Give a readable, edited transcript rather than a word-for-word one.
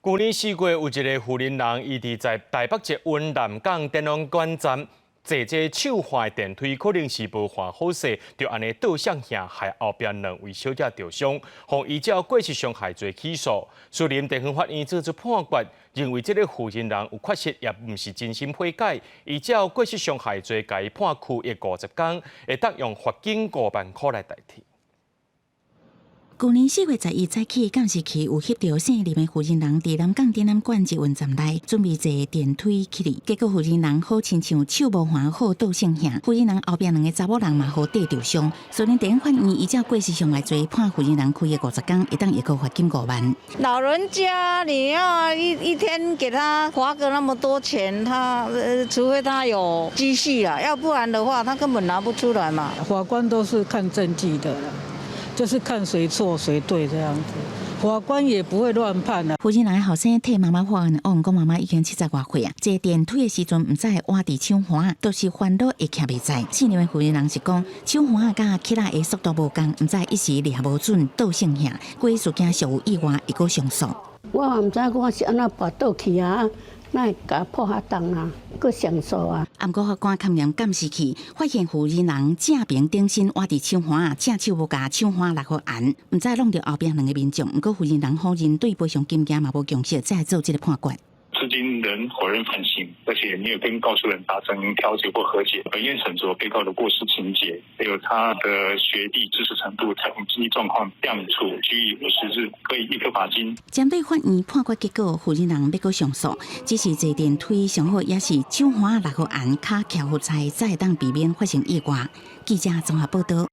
舊年4月，有一个婦人人，伊佇在台北捷運南港展覽館站坐這手環電梯，可能是無換好勢，就按呢倒摔下，害後壁兩位小姐著傷，予依照過失傷害罪起訴。士林地方法院做出判決，認為這个負責人有缺失，也毋是真心悔改，依照過失傷害罪，共伊判拘役50工，會當用罰金5萬箍來代替。舊年4月11早起，監視器有翕著姓林的婦人人佇南港展覽館捷運站內準備坐電梯起去，結果婦人人好親像手無環好倒摔下，婦人人後壁兩个查某人嘛予硩著傷。士林地方法院依照過失傷害罪判婦人人拘役50工，會當易閣罰金5萬。老人家你要一天給他花個那麼多錢，他除非他有積蓄啦，要不然的話，他根本拿不出來嘛。法官都是看證據的啦。就是看誰錯誰對這樣子，法官也不會亂判啊。婦人人的後生替媽媽破案，講媽媽已經70外歲啊，坐電梯的時陣毋知會倚佇手環，就是煩惱會徛袂在。姓林的婦人人是講手環佮起來的速度無仝，毋知一時掠無準倒摔下，規事件屬有意外，會閣上訴。我嘛毋知我是按怎跋倒去啊。哪會共破較重啊？閣上訴啊！毋過法官勘驗監視器，發現婦人人正平頂身倚佇手環，正手無共手環落予絚，毋知弄著後壁兩个民眾。毋過婦人人否認對賠償金額嘛無共識，才會做這个判決。至今仍否認犯行，而且沒有跟告訴人達成調解或和解。本院審酌被告的過失情節，還有他的學歷、知識程度、財務經濟狀況，量處拘役50日，科以易科罰金。針對法院判決結果，婦人人欲閣上訴，只是坐電梯上好也是手環落予絚，跤徛好彩，才會當避免發生意外。記者綜合報道。